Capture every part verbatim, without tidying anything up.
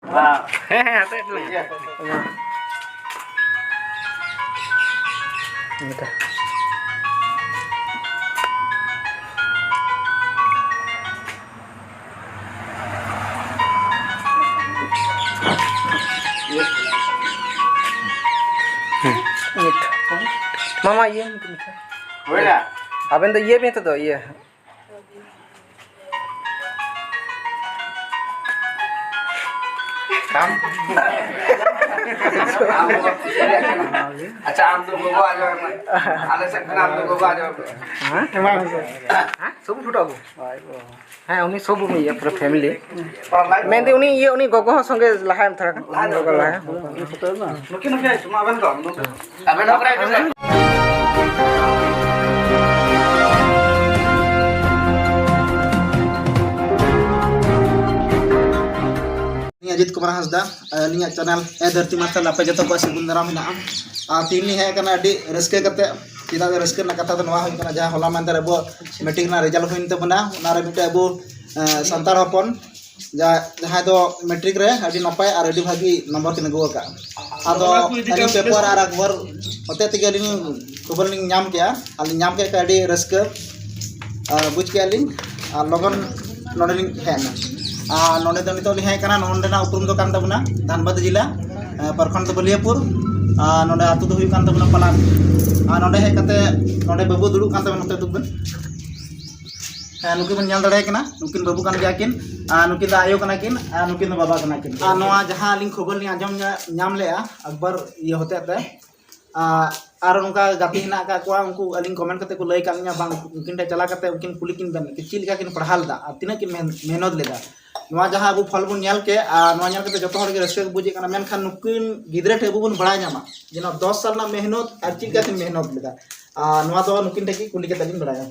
ᱦᱮᱸ, ᱦᱮᱸ, ᱦᱟᱯᱮ, ᱦᱟᱯᱮ᱾ ᱚᱱᱠᱟ᱾ ᱢᱟᱢᱟ, ᱤᱭᱟᱹ ᱢᱮ ᱛᱚ ᱢᱤᱫᱴᱟᱝ᱾ ᱦᱩᱭᱱᱟ? ᱟᱵᱮᱱ ᱫᱚ ᱤᱭᱟᱹ ᱵᱮᱱ ᱱᱤᱛᱚᱜ ᱫᱚ, ᱤᱭᱟᱹ᱾ ᱟᱢ? ᱟᱪᱪᱷᱟ, ᱟᱢ ᱫᱚ ᱜᱚᱜᱚ ᱟᱸᱡᱚᱢ ᱢᱮ᱾ ᱟᱞᱮ ᱥᱮᱫ ᱠᱷᱚᱱᱟᱜ ᱟᱢ ᱫᱚ ᱜᱚᱜᱚ ᱟᱸᱡᱚᱢ ᱢᱮ᱾ ᱦᱮᱸ? ᱮᱢᱟ ᱠᱚ᱾ ᱦᱮᱸ? ᱥᱚᱵ ᱯᱷᱳᱴᱳ ᱟᱹᱜᱩ᱾ ᱦᱮᱸ, ᱩᱱᱤ ᱥᱚᱵ ᱩᱱᱤ ᱤᱭᱟᱹ ᱯᱩᱨᱟᱹ ᱯᱷᱮᱢᱤᱞᱤ᱾ ᱢᱮᱱᱫᱟᱹᱧ ᱩᱱᱤ ᱤᱭᱟᱹ, ᱩᱱᱤ ᱜᱚᱜᱚ ᱦᱚᱸ ᱥᱚᱸᱜᱮ ᱞᱟᱦᱟᱭᱮᱢ ᱛᱷᱚᱲᱟ᱾ ᱜᱚᱜᱚ ᱞᱟᱦᱟ᱾ ᱱᱩᱠᱤᱱ ᱦᱚᱸ ᱯᱮ ᱦᱤᱡᱩᱜ ᱢᱟ, ᱟᱵᱮᱱ ᱫᱚ, ᱱᱩᱠᱩ᱾ ᱟᱵᱮᱱ ᱦᱚᱸ ᱯᱮ ᱦᱤᱡᱩᱜ ᱢᱟ᱾ ᱤᱧ ᱚᱡᱤᱛ ᱠᱩᱢᱟᱨ ᱦᱟᱸᱥᱫᱟ, ᱟᱹᱞᱤᱧᱟᱜ ᱪᱮᱱᱮᱞ ᱮ ᱫᱷᱟᱹᱨᱛᱤ ᱢᱟᱨᱥᱟᱞ ᱟᱯᱮ ᱡᱚᱛᱚ ᱠᱚᱣᱟᱜ ᱥᱟᱹᱜᱩᱱ ᱫᱟᱨᱟᱢ ᱦᱮᱱᱟᱜᱼᱟ᱾ ᱟᱨ ᱛᱮᱦᱮᱧ ᱞᱤᱧ ᱦᱮᱡ ᱟᱠᱟᱱᱟ ᱟᱹᱰᱤ ᱨᱟᱹᱥᱠᱟᱹ ᱠᱟᱛᱮ᱾ ᱪᱮᱫᱟᱜ ᱡᱮ ᱨᱟᱹᱥᱠᱟᱹ ᱨᱮᱱᱟᱜ ᱠᱟᱛᱷᱟ ᱫᱚ ᱱᱚᱣᱟ ᱦᱩᱭᱩᱜ ᱠᱟᱱᱟ, ᱡᱟᱦᱟᱸ ᱦᱚᱞᱟ ᱢᱟᱦᱫᱮᱨ ᱟᱵᱚᱣᱟᱜ ᱢᱮᱴᱨᱤᱠ ᱨᱮᱱᱟᱜ ᱨᱮᱡᱟᱞᱴ ᱦᱩᱭᱮᱱ ᱛᱟᱵᱚᱱᱟ, ᱚᱱᱟᱨᱮ ᱢᱤᱫᱴᱮᱱ ᱟᱵᱚ, ᱮ, ᱥᱟᱱᱛᱟᱲ ᱦᱚᱯᱚᱱ ᱡᱟ-, ᱡᱟᱦᱟᱸᱭ ᱫᱚ ᱢᱮᱴᱨᱤᱠ ᱨᱮ ᱟᱹᱰᱤ ᱱᱟᱯᱟᱭ ᱟᱨ ᱟᱹᱰᱤ ᱵᱷᱟᱹᱜᱤ ᱱᱟᱢᱵᱟᱨ ᱠᱤᱱ ᱟᱹᱜᱩ ᱟᱠᱟᱫᱼᱟ᱾ ᱟᱫᱚ ᱟᱹᱞᱤᱧ ᱯᱮᱯᱟᱨ ᱟᱨ ᱟᱠᱵᱚᱨ ᱦᱚᱛᱮ ᱛᱮᱜᱮ ᱟᱹᱞᱤᱧ ᱠᱷᱚᱵᱚᱨ ᱞᱤᱧ ᱧᱟᱢ ᱠᱮᱜᱼᱟ, ᱟᱨ ᱞᱤᱧ ᱧᱟᱢ ᱠᱮᱫ ᱠᱷᱟᱱ ᱟᱹᱰᱤ ᱨᱟᱹᱥᱠᱟᱹ, ᱟᱨ ᱵᱩᱡᱽ ᱠᱮᱜᱼᱟ ᱞᱤᱧ, ᱟᱨ ᱞᱚᱜᱚᱱ ᱱᱚᱰᱮ ᱞᱤᱧ ᱦᱮᱡ ᱮᱱᱟ᱾ ᱟᱨ ᱱᱚᱰᱮ ᱫᱚ ᱱᱤᱛᱚᱜ ᱞᱤᱧ ᱦᱮᱡ ᱟᱠᱟᱱᱟ, ᱱᱚᱰᱮᱱᱟᱜ ᱩᱯᱨᱩᱢ ᱫᱚ ᱠᱟᱱ ᱛᱟᱵᱚᱱᱟ ᱫᱷᱟᱱᱵᱟᱫᱽ ᱡᱮᱞᱟ, ᱮ, ᱯᱨᱚᱠᱷᱚᱸᱰ ᱫᱚ ᱵᱟᱹᱞᱤᱭᱟᱹᱯᱩᱨ, ᱟᱨ ᱱᱚᱰᱮ ᱟᱹᱛᱩ ᱫᱚ ᱦᱩᱭᱩᱜ ᱠᱟᱱ ᱛᱟᱵᱚᱱᱟ ᱯᱟᱞᱟᱱ᱾ ᱟᱨ ᱱᱚᱰᱮ ᱦᱮᱡ ᱠᱟᱛᱮ ᱱᱚᱰᱮ ᱵᱟᱹᱵᱩ ᱫᱩᱲᱩᱵ ᱠᱟᱱ ᱛᱟᱵᱚᱱᱟ, ᱱᱚᱛᱮ ᱫᱩᱲᱩᱵ ᱵᱮᱱ᱾ ᱦᱮᱸ, ᱱᱩᱠᱤᱱ ᱵᱚᱱ ᱧᱮᱞ ᱫᱟᱲᱮᱭᱟᱠᱤᱱᱟ, ᱱᱩᱠᱤᱱ ᱵᱟᱹᱵᱩ ᱠᱟᱱ ᱜᱮᱭᱟ ᱠᱤᱱ, ᱟᱨ ᱱᱩᱠᱤᱱ ᱫᱚ ᱟᱭᱳ ᱠᱟᱱᱟ ᱠᱤᱱ, ᱟᱨ ᱱᱩᱠᱤᱱ ᱫᱚ ᱵᱟᱵᱟ ᱠᱟᱱᱟ ᱠᱤᱱ᱾ ᱟᱨ ᱱᱚᱣᱟ ᱡᱟᱦᱟᱸ ᱟᱹᱞᱤᱧ ᱠᱷᱚᱵᱚᱨ ᱞᱤᱧ ᱟᱸᱡᱚᱢ ᱧᱟ-, ᱧᱟᱢ ᱞᱮᱜᱼᱟ ᱟᱠᱵᱚᱨ ᱤᱭᱟᱹ ᱦᱚᱛᱮ ᱛᱮ, ᱟᱨ, ᱟᱨ ᱱᱚᱝᱠᱟ ᱜᱟᱛᱮ ᱦᱮᱱᱟᱜ ᱟᱠᱟᱫ ᱠᱚᱣᱟ, ᱩᱱᱠᱩ ᱟᱹᱞᱤᱧ ᱠᱚᱢᱮᱱᱴ ᱠᱟᱛᱮ ᱠᱚ ᱞᱟᱹᱭ ᱟᱠᱟᱫ ᱞᱤᱧᱟ, ᱵᱟᱝ, ᱩᱱᱠᱤᱱ ᱴᱷᱮᱱ ᱪᱟᱞᱟᱣ ᱠᱟᱛᱮ ᱩᱱᱠᱤᱱ ᱠᱩᱞᱤ ᱠᱤᱱ ᱵᱮᱱ, ᱪᱮᱫ ᱞᱮᱠᱟ ᱠᱤᱱ ᱯᱟᱲᱦᱟᱣ ᱞᱮᱫᱟ ᱟᱨ ᱛᱤᱱᱟᱹᱜ ᱠᱤᱱ ᱢᱮᱦᱱ-, ᱢᱮᱦᱱᱚᱛ ᱞᱮᱫᱟ᱾ ᱱᱚᱣᱟ ᱡᱟᱦᱟᱸ ᱟᱵᱚ ᱯᱷᱚᱞ ᱵᱚᱱ ᱧᱮᱞ ᱠᱮᱫ, ᱟᱨ ᱱᱚᱣᱟ ᱧᱮᱞ ᱠᱟᱛᱮ ᱡᱚᱛᱚ ᱦᱚᱲ ᱜᱮ ᱨᱟᱹᱥᱠᱟᱹ ᱠᱚ ᱵᱩᱡᱮᱫ ᱠᱟᱱᱟ, ᱢᱮᱱᱠᱷᱟᱱ ᱱᱩᱠᱤᱱ ᱜᱤᱫᱽᱨᱟᱹ ᱴᱷᱮᱱ ᱟᱵᱚ ᱵᱚᱱ ᱵᱟᱲᱟᱭ ᱧᱟᱢᱟ ᱡᱮ ᱱᱚᱣᱟ ᱫᱚᱥ ᱥᱟᱞ ᱨᱮᱱᱟᱜ ᱢᱮᱦᱱᱚᱛ ᱟᱨ ᱪᱮᱫ ᱞᱮᱠᱟ ᱠᱤᱱ ᱢᱮᱦᱱᱚᱛ ᱞᱮᱫᱟ᱾ ᱟᱨ ᱱᱚᱣᱟ ᱫᱚ ᱱᱩᱠᱤᱱ ᱴᱷᱮᱱ ᱜᱮ ᱠᱩᱞᱤ ᱠᱟᱛᱮ ᱞᱤᱧ ᱵᱟᱲᱟᱭᱟ᱾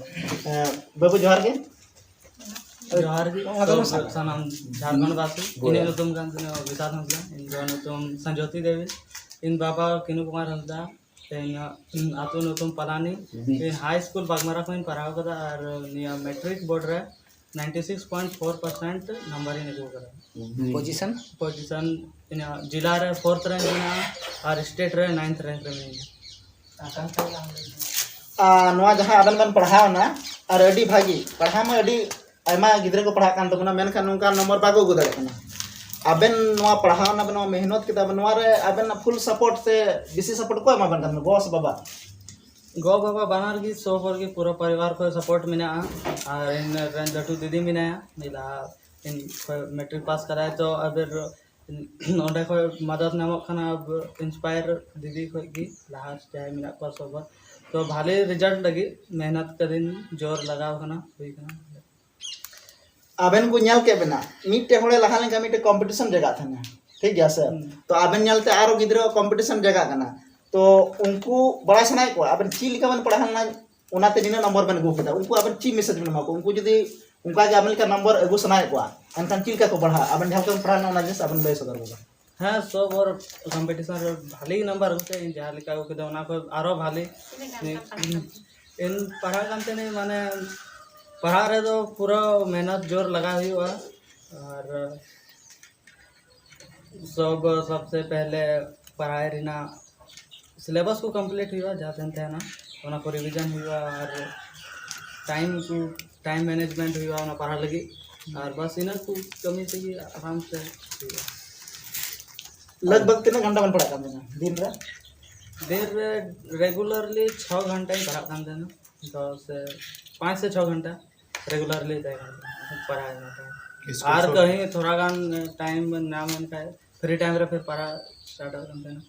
ᱮᱸ, ᱵᱟᱹᱵᱩ, ᱡᱚᱦᱟᱨ ᱜᱮ᱾ ᱡᱚᱦᱟᱨ ᱜᱮ᱾ ᱛᱚ, ᱥᱟᱱᱟᱢ ᱡᱷᱟᱲᱠᱷᱚᱸᱰ ᱵᱟᱥᱤ, ᱤᱧᱟᱹᱜ ᱧᱩᱛᱩᱢ ᱠᱟᱱ ᱛᱤᱧᱟᱹ ᱵᱤᱥᱟᱞ ᱦᱟᱸᱥᱫᱟ, ᱤᱧ ᱜᱚ ᱧᱩᱛᱩᱢ ᱥᱚᱸᱡᱳᱛᱤ ᱫᱮᱵᱤ, ᱤᱧ ᱵᱟᱵᱟ ᱠᱤᱱᱩ ᱠᱩᱢᱟᱨ ᱦᱟᱸᱥᱫᱟ, ᱤᱧᱟᱹᱜ ᱟᱹᱛᱩ ᱧᱩᱛᱩᱢ ᱯᱟᱞᱟᱱᱤ᱾ ᱤᱧ ᱦᱟᱭ ᱥᱠᱩᱞ ᱵᱟᱜᱽᱢᱟᱨᱟ ᱠᱷᱚᱱ ᱤᱧ ᱯᱟᱲᱦᱟᱣ ᱠᱟᱫᱟ ᱟᱨ ᱱᱤᱭᱟᱹ ᱢᱮᱴᱨᱤᱠ ᱵᱳᱨᱰ ᱨᱮ ninety six point four percent number ᱤᱧ ᱟᱹᱜᱩ ᱠᱟᱫᱟ᱾ ᱯᱚᱡᱤᱥᱚᱱ? ᱯᱚᱡᱤᱥᱚᱱ ᱤᱧᱟᱹᱜ ᱡᱮᱞᱟ ᱨᱮ ᱯᱷᱳᱨᱛᱷ ᱨᱮᱝᱠ ᱢᱮᱱᱟᱜᱼᱟ ᱟᱨ ᱥᱴᱮᱴ ᱨᱮ ᱱᱟᱭᱤᱱᱛᱷ ᱨᱮᱝᱠ ᱨᱮ ᱢᱤᱱᱟᱹᱧᱟ᱾ ᱟᱨ ᱱᱚᱣᱟ ᱡᱟᱦᱟᱸ ᱟᱵᱮᱱ ᱵᱮᱱ ᱯᱟᱲᱦᱟᱣᱱᱟ, ᱟᱨ ᱟᱹᱰᱤ ᱵᱷᱟᱹᱜᱤ ᱯᱟᱲᱦᱟᱣ ᱢᱟ, ᱟᱹᱰᱤ ᱟᱭᱢᱟ ᱜᱤᱫᱽᱨᱟᱹ ᱠᱚ ᱯᱟᱲᱦᱟᱜ ᱠᱟᱱ ᱛᱟᱵᱚᱱᱟ, ᱢᱮᱱᱠᱷᱟᱱ ᱱᱚᱝᱠᱟᱱ ᱱᱚᱢᱵᱚᱨ ᱵᱟᱠᱚ ᱟᱹᱜᱩ ᱫᱟᱲᱮᱭᱟᱜ ᱠᱟᱱᱟ᱾ ᱟᱵᱮᱱ ᱱᱚᱣᱟ ᱯᱟᱲᱦᱟᱣ ᱱᱟᱵᱮᱱ, ᱱᱚᱣᱟ ᱢᱮᱦᱱᱚᱛ ᱠᱮᱫᱟ ᱵᱮᱱ, ᱱᱚᱣᱟ ᱨᱮ ᱟᱵᱮᱱ ᱯᱷᱩᱞ ᱥᱟᱯᱳᱨᱴ ᱥᱮ ᱵᱮᱥᱤ ᱥᱟᱯᱳᱨᱴ ᱠᱚ ᱮᱢᱟ ᱵᱮᱱ ᱠᱟᱱᱟ, ᱜᱚ ᱥᱮ ᱵᱟᱵᱟ? ᱜᱚ ᱵᱟᱵᱟ ᱵᱟᱱᱟᱨ ᱜᱮ, ᱥᱚᱵ ᱦᱚᱲ ᱜᱮ, ᱯᱩᱨᱟᱹ ᱯᱚᱨᱤᱵᱟᱨ ᱠᱷᱚᱱ ᱥᱟᱯᱳᱨᱴ ᱢᱮᱱᱟᱜᱼᱟ᱾ ᱟᱨ ᱤᱧ ᱨᱮᱱ ᱞᱟᱹᱴᱩ ᱫᱤᱫᱤ ᱢᱮᱱᱟᱭᱟ, ᱩᱱᱤ ᱞᱟᱦᱟ ᱤᱧ ᱠᱷᱚᱱ ᱢᱮᱴᱨᱤᱠ ᱯᱟᱥ ᱠᱟᱫᱟᱭ, ᱛᱚ ᱟᱵᱮᱨ ᱚᱸᱰᱮ ᱠᱷᱚᱱ ᱢᱟᱫᱟᱫ ᱧᱟᱢᱚᱜ ᱠᱟᱱᱟ ᱤᱱᱥᱯᱟᱭᱟᱨ ᱫᱤᱫᱤ ᱠᱷᱚᱱ ᱜᱮ, ᱞᱟᱦᱟ ᱡᱟᱦᱟᱸᱭ ᱢᱮᱱᱟᱜ ᱠᱚᱣᱟ ᱥᱚᱵ ᱦᱚᱲ᱾ ᱛᱚ ᱵᱷᱟᱞᱮ ᱨᱮᱡᱟᱞᱴ ᱞᱟᱹᱜᱤᱫ ᱢᱮᱦᱱᱚᱛ ᱠᱟᱹᱫᱟᱹᱧ, ᱡᱳᱨ ᱞᱟᱜᱟᱣ ᱠᱟᱱᱟ, ᱦᱩᱭ ᱠᱟᱱᱟ᱾ ᱟᱵᱮᱱ ᱠᱚ ᱧᱮᱞ ᱠᱮᱫ ᱵᱮᱱᱟ, ᱢᱤᱫᱴᱮᱡ ᱦᱚᱲᱮ ᱞᱟᱦᱟ ᱞᱮᱱᱠᱷᱟᱱ ᱢᱤᱫᱴᱮᱡ ᱠᱚᱢᱯᱤᱴᱤᱥᱚᱱ ᱡᱟᱭᱜᱟ ᱛᱟᱦᱮᱱᱟ, ᱴᱷᱤᱠ ᱜᱮᱭᱟ ᱥᱮ? ᱦᱩᱸ᱾ ᱛᱚ ᱟᱵᱮᱱ ᱧᱮᱞᱛᱮ ᱟᱨᱚ ᱜᱤᱫᱽᱨᱟᱹ ᱠᱚᱢᱯᱤᱴᱤᱥᱚᱱ ᱡᱟᱭᱜᱟ ᱠᱟᱱᱟ᱾ ᱛᱚ ᱩᱱᱠᱩ ᱵᱟᱲᱟᱭ ᱥᱟᱱᱟᱭᱮᱫ ᱠᱚᱣᱟ ᱟᱵᱮᱱ ᱪᱮᱫ ᱞᱮᱠᱟ ᱵᱮᱱ ᱯᱟᱲᱦᱟᱣ ᱞᱮᱱᱟ, ᱚᱱᱟᱛᱮ ᱱᱤᱱᱟᱹᱜ ᱱᱚᱢᱵᱚᱨ ᱵᱮᱱ ᱟᱹᱜᱩ ᱠᱮᱫᱟ, ᱩᱱᱠᱩ ᱟᱵᱮᱱ ᱪᱮᱫ ᱢᱮᱥᱮᱡᱽ ᱵᱮᱱ ᱮᱢᱟ ᱠᱚᱣᱟ? ᱩᱱᱠᱩ ᱡᱩᱫᱤ ᱚᱱᱠᱟ ᱜᱮ ᱟᱵᱮᱱ ᱞᱮᱠᱟ ᱱᱚᱢᱵᱚᱨ ᱟᱹᱜᱩ ᱥᱟᱱᱟᱭᱮᱫ ᱠᱚᱣᱟ, ᱮᱱᱠᱷᱟᱱ ᱪᱮᱫ ᱞᱮᱠᱟ ᱠᱚ ᱯᱟᱲᱦᱟᱜᱼᱟ? ᱟᱵᱮᱱ ᱡᱟᱦᱟᱸ ᱞᱮᱠᱟ ᱵᱮᱱ ᱯᱟᱲᱦᱟᱣ ᱞᱮᱱᱟ, ᱚᱱᱟ ᱡᱤᱱᱤᱥ ᱟᱵᱮᱱ ᱞᱟᱹᱭ ᱥᱚᱫᱚᱨ ᱠᱚᱵᱮᱱ᱾ ᱦᱮᱸ, ᱥᱚᱵ ᱦᱚᱲ ᱠᱚᱢᱯᱤᱴᱤᱥᱚᱱ ᱨᱮ ᱵᱷᱟᱞᱮ ᱜᱮ ᱱᱟᱢᱵᱟᱨ ᱟᱹᱜᱩ ᱠᱮᱫᱟ, ᱤᱧ ᱡᱟᱦᱟᱸ ᱞᱮᱠᱟ ᱟᱹᱜᱩ ᱠᱮᱫᱟ ᱚᱱᱟ ᱠᱷᱚᱱ ᱟᱨᱚ ᱵᱷᱟᱞᱮ᱾ ᱤᱧ ᱯᱟᱲᱦᱟᱜ ᱠᱟᱱ ᱛᱟᱦᱮᱱᱟᱹᱧ, ᱢᱟᱱᱮ ᱯᱟᱲᱦᱟᱜ ᱨᱮᱫᱚ ᱯᱩᱨᱟᱹ ᱢᱮᱦᱱᱚᱛ ᱡᱳᱨ ᱞᱟᱜᱟᱣ ᱦᱩᱭᱩᱜᱼᱟ᱾ ᱟᱨ ᱥᱚᱵ ᱥᱚᱵᱥᱮ ᱯᱮᱦᱞᱮ ᱯᱟᱲᱦᱟᱭ ᱨᱮᱱᱟᱜ ᱥᱤᱞᱮᱵᱟᱥ ᱠᱚ ᱠᱚᱢᱯᱞᱤᱴ ᱦᱩᱭᱩᱜᱼᱟ, ᱡᱟᱦᱟᱸ ᱛᱟᱦᱮᱱ ᱛᱟᱦᱮᱱᱟ ᱚᱱᱟ ᱠᱚ ᱨᱤᱵᱷᱤᱡᱚᱱ ᱦᱩᱭᱩᱜᱼᱟ, ᱟᱨ ᱴᱟᱭᱤᱢ ᱠᱚ, ᱴᱟᱭᱤᱢ ᱢᱮᱱᱮᱡᱽᱢᱮᱱᱴ ᱦᱩᱭᱩᱜᱼᱟ ᱚᱱᱟ ᱯᱟᱲᱦᱟᱜ ᱞᱟᱹᱜᱤᱫ᱾ ᱟᱨ ᱵᱟᱥ ᱤᱱᱟᱹ ᱠᱚ ᱠᱟᱹᱢᱤ ᱛᱮᱜᱮ ᱟᱨᱟᱢ ᱥᱮ ᱦᱩᱭᱩᱜᱼᱟ᱾ ᱞᱟᱜᱽ ᱵᱷᱟᱜᱽ ᱛᱤᱱᱟᱹᱜ ᱜᱷᱚᱱᱴᱟ ᱵᱮᱱ ᱯᱟᱲᱦᱟᱜ ᱠᱟᱱ ᱛᱟᱦᱮᱱᱟ ᱫᱤᱱ ᱨᱮ? ᱫᱤᱱ ᱨᱮ ᱨᱮᱜᱩᱞᱟᱨᱞᱤ ᱪᱷᱚ ᱜᱷᱚᱱᱴᱟᱧ ᱯᱟᱲᱦᱟᱜ ᱠᱟᱱ ᱛᱟᱦᱮᱱᱟ, ᱪᱷᱚ ᱥᱮ ᱯᱟᱸᱪ ᱥᱮ ᱪᱷᱚ ᱜᱷᱚᱱᱴᱟ ᱨᱮᱜᱩᱞᱟᱨᱞᱤ ᱛᱟᱦᱮᱸ ᱠᱟᱱ ᱛᱟᱦᱮᱱᱟ ᱯᱟᱲᱦᱟᱜ ᱠᱟᱱ ᱛᱟᱦᱮᱱᱟ᱾ ᱥᱠᱩᱞ ᱟᱨ ᱥᱩᱨ ᱠᱟᱹᱦᱤ ᱛᱷᱚᱲᱟ ᱜᱟᱱ ᱴᱟᱭᱤᱢ ᱵᱮᱱ ᱧᱟᱢ ᱞᱮᱱᱠᱷᱟᱱ ᱯᱷᱨᱤ ᱴᱟᱭᱤᱢ ᱨᱮ ᱯᱷᱤᱨ ᱯᱟᱲᱦᱟᱜ ᱥᱴᱟᱨᱴᱚᱜ ᱠᱟᱱ ᱛᱟᱦᱮᱱᱟ᱾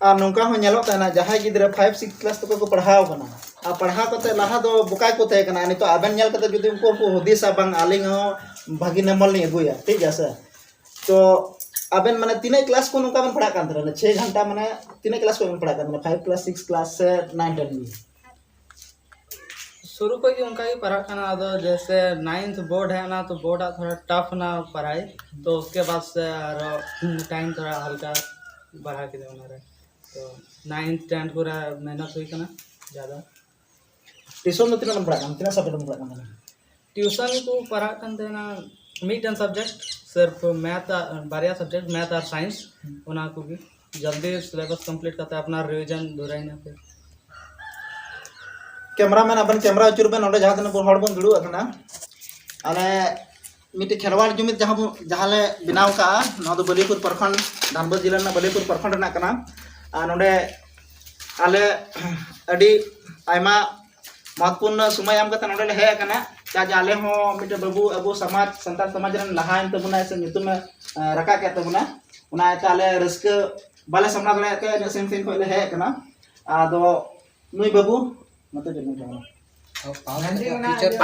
ᱟᱨ ᱱᱚᱝᱠᱟ ᱦᱚᱸ ᱧᱮᱞᱚᱜ ᱠᱟᱱᱟ, ᱡᱟᱦᱟᱸᱭ ᱜᱤᱫᱽᱨᱟᱹ ᱯᱷᱟᱭᱤᱵᱷ ᱥᱤᱠᱥ ᱠᱞᱟᱥ ᱛᱮᱠᱚ ᱠᱚ ᱯᱟᱲᱦᱟᱣ ᱠᱟᱱᱟ, ᱟᱨ ᱯᱟᱲᱦᱟᱣ ᱠᱟᱛᱮ ᱞᱟᱦᱟ ᱫᱚ ᱵᱚᱠᱟ ᱠᱚ ᱛᱟᱦᱮᱸ ᱠᱟᱱᱟ, ᱱᱤᱛᱚᱜ ᱟᱵᱮᱱ ᱧᱮᱞ ᱠᱟᱛᱮ ᱡᱩᱫᱤ ᱩᱱᱠᱩ ᱦᱚᱸᱠᱚ ᱦᱩᱫᱤᱥᱟ, "ᱵᱟᱝ, ᱟᱹᱞᱤᱧ ᱦᱚᱸ ᱵᱷᱟᱹᱜᱤ ᱱᱟᱢᱵᱟᱨ ᱞᱤᱧ ᱟᱹᱜᱩᱭᱟ", ᱴᱷᱤᱠ ᱜᱮᱭᱟ ᱥᱮ? ᱛᱚ ᱟᱵᱮᱱ ᱢᱟᱱᱮ ᱛᱤᱱᱟᱹᱜ ᱠᱞᱟᱥ ᱠᱷᱚᱱ ᱱᱚᱝᱠᱟ ᱵᱮᱱ ᱯᱟᱲᱦᱟᱜ ᱠᱟᱱ ᱛᱟᱦᱮᱱᱟ? ᱪᱷᱮ ᱜᱷᱚᱱᱴᱟ ᱢᱟᱱᱮ ᱛᱤᱱᱟᱹᱜ ᱠᱞᱟᱥ ᱠᱷᱚᱱ ᱵᱮᱱ ᱯᱟᱲᱦᱟᱜ ᱠᱟᱱ ᱛᱟᱦᱮᱱᱟ? ᱯᱷᱟᱭᱤᱵᱷ ᱠᱞᱟᱥ, ᱥᱤᱠᱥ ᱠᱞᱟᱥ ᱥᱮ ᱱᱟᱭᱤᱱ ᱴᱮᱱ ᱜᱮ? ᱥᱩᱨᱩ ᱠᱷᱚᱱ ᱜᱮ ᱚᱱᱠᱟ ᱜᱮ ᱯᱟᱲᱦᱟᱜ ᱠᱟᱱᱟ, ᱟᱫᱚ ᱡᱮᱥᱮ ᱱᱟᱭᱤᱱᱛᱷ ᱵᱳᱨᱰ ᱦᱮᱡ ᱮᱱᱟ, ᱛᱚ ᱵᱳᱨᱰ ᱟᱜ ᱛᱷᱚᱲᱟ ᱴᱟᱯ ᱮᱱᱟ ᱯᱟᱲᱦᱟᱭ, ᱛᱚ ᱩᱥᱠᱮ ᱵᱟᱫ ᱥᱮ ᱟᱨᱚ ᱴᱟᱭᱤᱢ ᱛᱷᱚᱲᱟ ᱦᱟᱞᱠᱟ ᱵᱟᱲᱦᱟᱣ ᱠᱮᱫᱟ ᱚᱱᱟᱨᱮ᱾ ᱛᱚ ᱱᱟᱭᱤᱱᱛᱷ ᱴᱮᱱᱛᱷ ᱠᱚᱨᱮ ᱢᱮᱦᱱᱚᱛ ᱦᱩᱭ ᱠᱟᱱᱟ ᱡᱟᱫᱟ᱾ ᱴᱤᱭᱩᱥᱚᱱ ᱫᱚ ᱛᱤᱱᱟᱹᱜ ᱮᱢ ᱯᱟᱲᱦᱟᱜ ᱠᱟᱱᱟ? ᱛᱤᱱᱟᱹᱜ ᱥᱟᱵᱡᱮᱠᱴ ᱮᱢ ᱯᱟᱲᱦᱟᱜ ᱠᱟᱱ ᱛᱟᱦᱮᱱᱟ? ᱴᱤᱭᱩᱥᱚᱱ ᱠᱚ ᱯᱟᱲᱦᱟᱜ ᱠᱟᱱ ᱛᱟᱦᱮᱱᱟ, ᱢᱤᱫᱴᱮᱱ ᱥᱟᱵᱡᱮᱠᱴ ᱥᱤᱨᱯ ᱢᱮᱛᱷ, ᱵᱟᱨᱭᱟ ᱥᱟᱵᱡᱮᱠᱴ ᱢᱮᱛᱷ ᱟᱨ ᱥᱟᱭᱮᱱᱥ, ᱚᱱᱟ ᱠᱚᱜᱮ ᱡᱚᱞᱫᱤ ᱥᱤᱞᱮᱵᱟᱥ ᱠᱚᱢᱯᱞᱤᱴ ᱠᱟᱛᱮ ᱟᱯᱱᱟᱨ ᱨᱤᱵᱷᱤᱡᱚᱱ ᱫᱚᱦᱲᱟᱭ ᱱᱟ ᱯᱷᱤᱨ᱾ ᱠᱮᱢᱨᱟ ᱢᱮᱱ ᱟᱵᱮᱱ ᱠᱮᱢᱨᱟ ᱟᱹᱪᱩᱨ ᱵᱮᱱ, ᱚᱸᱰᱮ ᱡᱟᱦᱟᱸ ᱛᱤᱱᱟᱹᱜ ᱵᱚᱱ ᱦᱚᱲ ᱵᱚᱱ ᱫᱩᱲᱩᱵ ᱟᱠᱟᱱᱟ, ᱟᱞᱮ ᱢᱤᱫᱴᱮᱡ ᱠᱷᱮᱨᱣᱟᱲ ᱡᱩᱢᱤᱫ ᱡᱟᱦᱟᱸ ᱵᱚ ᱡᱟᱦᱟᱸ ᱞᱮ ᱵᱮᱱᱟᱣ ᱠᱟᱜᱼᱟ, ᱱᱚᱣᱟ ᱫᱚ ᱵᱟᱹᱞᱤᱯᱩᱨ ᱯᱨᱚᱠᱷᱚᱸᱰ, ᱫᱷᱟᱱᱵᱟᱫᱽ ᱡᱤᱞᱟᱹ ᱨᱮᱱᱟᱜ ᱵᱟᱹᱞᱤᱯᱩᱨ ᱯᱨᱚᱠᱷᱚᱸᱰ ᱨᱮᱱᱟᱜ ᱠᱟᱱᱟ᱾ ᱟᱨ ᱱᱚᱰᱮ ᱟᱞᱮ ᱟᱹᱰᱤ ᱟᱭᱢᱟ ᱢᱚᱦᱚᱛᱯᱩᱨᱱᱚ ᱥᱚᱢᱚᱭ ᱮᱢ ᱠᱟᱛᱮ ᱱᱚᱰᱮ ᱞᱮ ᱦᱮᱡ ᱟᱠᱟᱱᱟ᱾ ᱪᱮᱫᱟᱜ ᱡᱮ ᱟᱞᱮ ᱦᱚᱸ ᱢᱤᱫᱴᱮᱱ ᱵᱟᱹᱵᱩ ᱟᱵᱚ ᱥᱚᱢᱟᱡᱽ, ᱥᱟᱱᱛᱟᱲ ᱥᱚᱢᱟᱡᱽ ᱨᱮᱱ ᱞᱟᱦᱟᱭᱮᱱ ᱛᱟᱵᱚᱱᱟᱭ ᱥᱮ ᱧᱩᱛᱩᱢᱮ ᱮ, ᱨᱟᱠᱟᱵ ᱠᱮᱫ ᱛᱟᱵᱚᱱᱟ, ᱚᱱᱟ ᱤᱭᱟᱹᱛᱮ ᱟᱞᱮ ᱨᱟᱹᱥᱠᱟᱹ ᱵᱟᱞᱮ ᱥᱟᱢᱵᱲᱟᱣ ᱫᱟᱲᱮᱭᱟᱜ ᱛᱮ ᱤᱱᱟᱹᱜ ᱥᱟᱺᱜᱤᱧ ᱥᱟᱺᱜᱤᱧ ᱠᱷᱚᱱ ᱞᱮ ᱦᱮᱡ ᱟᱠᱟᱱᱟ᱾ ᱟᱫᱚ ᱱᱩᱭ ᱵᱟᱹᱵᱩ ᱱᱚᱛᱮ ᱪᱮᱫ ᱵᱮᱱ ᱢᱮᱛᱟᱭᱟ?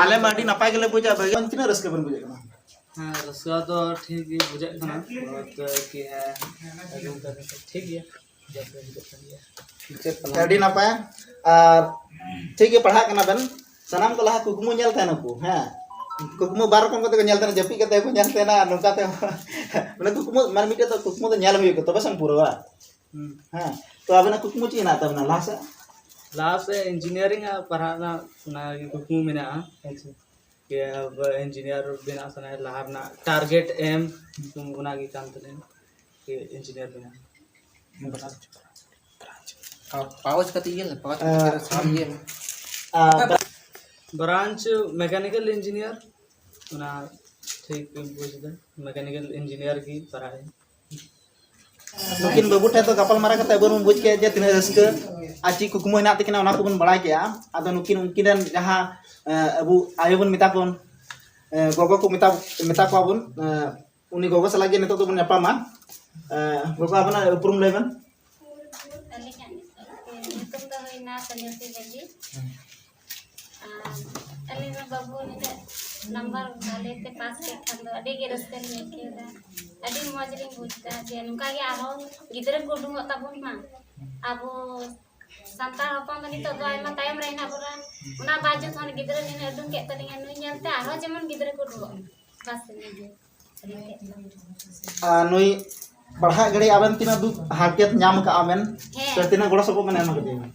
ᱟᱞᱮ ᱢᱟ ᱟᱹᱰᱤ ᱱᱟᱯᱟᱭ ᱜᱮᱞᱮ ᱵᱩᱡᱟ, ᱵᱷᱟᱹᱜᱤ᱾ ᱛᱤᱱᱟᱹᱜ ᱨᱟᱹᱥᱠᱟᱹ ᱵᱮᱱ ᱵᱩᱡᱷᱟᱹᱜ ᱠᱟᱱᱟ? ᱦᱮᱸ, ᱨᱟᱹᱥᱠᱟᱹ ᱫᱚ ᱴᱷᱤᱠ ᱜᱮ ᱵᱩᱡᱷᱟᱹᱜ ᱠᱟᱱᱟ, ᱵᱚᱦᱩᱛ ᱠᱤ ᱦᱮᱸ, ᱟᱹᱜᱩ ᱠᱟᱫᱟ ᱠᱚ, ᱴᱷᱤᱠ ᱜᱮᱭᱟ, ᱡᱟᱹᱥᱛᱤ ᱵᱩᱡᱷᱟᱹᱜ ᱠᱟᱱ ᱜᱮᱭᱟ᱾ ᱟᱹᱰᱤ ᱱᱟᱯᱟᱭ᱾ ᱟᱨ ᱴᱷᱤᱠ ᱜᱮ ᱯᱟᱲᱦᱟᱜ ᱠᱟᱱᱟ ᱵᱮᱱ, ᱥᱟᱱᱟᱢ ᱠᱚ ᱞᱟᱦᱟ ᱠᱩᱠᱢᱩ ᱧᱮᱞ ᱛᱟᱦᱮᱱᱟᱠᱚ, ᱦᱮᱸ, ᱠᱩᱠᱢᱩ ᱵᱟᱨ ᱨᱚᱠᱚᱢ ᱠᱟᱛᱮ ᱠᱚ ᱧᱮᱞ ᱛᱟᱦᱮᱱᱟ, ᱡᱟᱹᱯᱤᱫ ᱠᱟᱛᱮ ᱠᱚ ᱧᱮᱞ ᱛᱟᱦᱮᱱᱟ, ᱱᱚᱝᱠᱟ ᱛᱮ ᱢᱟᱱᱮ ᱠᱩᱠᱢᱩ, ᱢᱟᱱᱮ ᱢᱤᱫᱴᱮᱡ ᱫᱚ ᱠᱩᱠᱢᱩ ᱫᱚ ᱧᱮᱞ ᱦᱩᱭᱩᱜᱼᱟ, ᱛᱚᱵᱮ ᱥᱮᱢ ᱯᱩᱨᱟᱹᱣᱟ᱾ ᱦᱩᱸ᱾ ᱦᱮᱸ, ᱛᱚ ᱟᱵᱮᱱᱟᱜ ᱠᱩᱠᱢᱩ ᱪᱮᱫ ᱦᱮᱱᱟᱜ ᱛᱟᱵᱮᱱᱟ ᱞᱟᱦᱟ ᱥᱮᱫ? ᱞᱟᱦᱟ ᱥᱮᱫ ᱤᱧᱡᱤᱱᱤᱭᱟᱨᱤᱝ ᱟᱨ ᱯᱟᱲᱦᱟᱜ ᱨᱮᱱᱟᱜ ᱚᱱᱟ ᱜᱮ ᱠᱩᱠᱢᱩ ᱢᱮᱱᱟᱜᱼᱟ᱾ ᱟᱪᱪᱷᱟ᱾ ᱡᱮ ᱟᱵᱚ ᱤᱧᱡᱤᱱᱤᱭᱟᱨ ᱵᱮᱱᱟᱜ ᱥᱟᱱᱟᱭᱟ, ᱞᱟᱦᱟ ᱨᱮᱱᱟᱜ ᱴᱟᱨᱜᱮᱴ ᱮᱢ ᱚᱱᱟ ᱜᱮ ᱠᱟᱱ ᱛᱟᱞᱤᱧᱟ, ᱡᱮ ᱤᱧᱡᱤᱱᱤᱭᱟᱨ ᱵᱮᱱᱟᱜ᱾ ᱯᱟᱣᱪ ᱠᱟᱛᱮ ᱤᱭᱟᱹ ᱞᱮ, ᱯᱟᱣᱪ ᱠᱟᱛᱮ ᱥᱟᱢ ᱤᱭᱟᱹ ᱢᱮ᱾ ᱟᱨ ᱵᱨᱟᱧᱪ ᱢᱮᱠᱟᱱᱤᱠᱮᱞ ᱤᱧᱡᱤᱱᱤᱭᱟᱨ, ᱚᱱᱟ ᱴᱷᱤᱠ ᱵᱩᱡᱽ ᱫᱟ, ᱢᱮᱠᱟᱱᱤᱠᱮᱞ ᱤᱧᱡᱤᱱᱤᱭᱟᱨ ᱜᱮ ᱯᱟᱲᱦᱟᱜ ᱟᱹᱧ᱾ ᱱᱩᱠᱤᱱ ᱵᱟᱹᱵᱩ ᱴᱷᱮᱱ ᱫᱚ ᱜᱟᱯᱟᱞ ᱢᱟᱨᱟᱣ ᱠᱟᱛᱮ ᱟᱵᱚ ᱵᱚᱱ ᱵᱩᱡᱽ ᱠᱮᱫ ᱡᱮ ᱛᱤᱱᱟᱹᱜ ᱨᱟᱹᱥᱠᱟᱹ ᱟᱨ ᱪᱮᱫ ᱠᱩᱠᱢᱩ ᱦᱮᱱᱟᱜ ᱛᱟᱹᱠᱤᱱᱟ, ᱚᱱᱟ ᱠᱚᱵᱚᱱ ᱵᱟᱲᱟᱭ ᱠᱮᱫᱼᱟ᱾ ᱟᱫᱚ ᱱᱩᱠᱤᱱ, ᱩᱱᱠᱤᱱ ᱨᱮᱱ ᱡᱟᱦᱟᱸ, ᱮ, ᱟᱵᱚ ᱟᱭᱳ ᱵᱚᱱ ᱢᱮᱛᱟ ᱠᱚᱣᱟ, ᱮ, ᱜᱚᱜᱚ ᱠᱚ ᱢᱮᱛᱟ, ᱢᱮᱛᱟ ᱠᱚᱣᱟ ᱵᱚᱱ, ᱮ, ᱩᱱᱤ ᱜᱚᱜᱚ ᱥᱟᱞᱟᱜ ᱜᱮ ᱱᱤᱛᱚᱜ ᱫᱚᱵᱚᱱ ᱧᱟᱯᱟᱢᱟ᱾ ᱮ, ᱜᱚᱜᱚ, ᱟᱵᱮᱱᱟᱜ ᱩᱯᱨᱩᱢ ᱞᱟᱹᱭ ᱵᱮᱱ᱾ ᱟᱹᱞᱤᱧᱟᱜ ᱧᱩᱛᱩᱢ ᱫᱚ ᱦᱩᱭᱱᱟ ᱥᱚᱱᱤᱭᱚᱛᱤ ᱵᱮᱞᱤ᱾ ᱟᱨ ᱟᱹᱞᱤᱧ ᱨᱮᱱ ᱵᱟᱹᱵᱩ ᱱᱤᱱᱟᱹᱜ ᱱᱟᱢᱵᱟᱨ ᱵᱷᱟᱞᱮ ᱛᱮ ᱯᱟᱥ ᱠᱮᱫ ᱠᱷᱟᱱ ᱫᱚ ᱟᱹᱰᱤ ᱜᱮ ᱨᱟᱹᱥᱠᱟᱹ ᱞᱤᱧ ᱟᱹᱭᱠᱟᱹᱣ ᱮᱫᱟ, ᱟᱹᱰᱤ ᱢᱚᱡᱽ ᱞᱤᱧ ᱵᱩᱡᱽ ᱮᱫᱟ ᱡᱮ ᱱᱚᱝᱠᱟ ᱜᱮ ᱟᱨᱦᱚᱸ ᱜᱤᱫᱽᱨᱟᱹ ᱠᱚ ᱩᱰᱩᱝᱚᱜ ᱛᱟᱵᱚᱱ ᱢᱟ᱾ ᱟᱵᱚ ᱥᱟᱱᱛᱟᱲ ᱦᱚᱯᱚᱱ ᱫᱚ ᱱᱤᱛᱚᱜ ᱫᱚ ᱟᱭᱢᱟ ᱛᱟᱭᱚᱢ ᱨᱮ ᱦᱮᱱᱟᱜ ᱵᱚᱱᱟ, ᱚᱱᱟ ᱵᱟᱫ ᱡᱚᱠᱷᱚᱱ ᱜᱤᱫᱽᱨᱟᱹ ᱱᱤᱱᱟᱹᱜ ᱩᱰᱩᱝ ᱠᱮᱫ ᱛᱟᱹᱞᱤᱧᱟ, ᱱᱩᱭ ᱧᱮᱞᱛᱮ ᱟᱨᱦᱚᱸ ᱡᱮᱢᱚᱱ ᱜᱤᱫᱽᱨᱟᱹ ᱠᱚ ᱩᱰᱩᱝᱚᱜ ᱢᱟ᱾ ᱵᱟᱥ ᱤᱱᱟᱹᱜᱮ᱾ ᱟᱨ ᱱᱩᱭ ᱯᱟᱲᱦᱟᱜ ᱜᱷᱟᱹᱲᱤᱡ ᱟᱵᱮᱱ ᱛᱤᱱᱟᱹᱜ ᱫᱩᱠ ᱦᱟᱨᱠᱮᱛ ᱧᱟᱢ ᱠᱟᱜᱼᱟ ᱵᱮᱱ? ᱦᱮᱸ᱾ ᱥᱮ ᱛᱤᱱᱟᱹᱜ ᱜᱚᱲᱚ ᱥᱚᱯᱚᱦᱚᱫ ᱵᱮᱱ ᱮᱢ ᱠᱟᱫᱮᱭᱟ?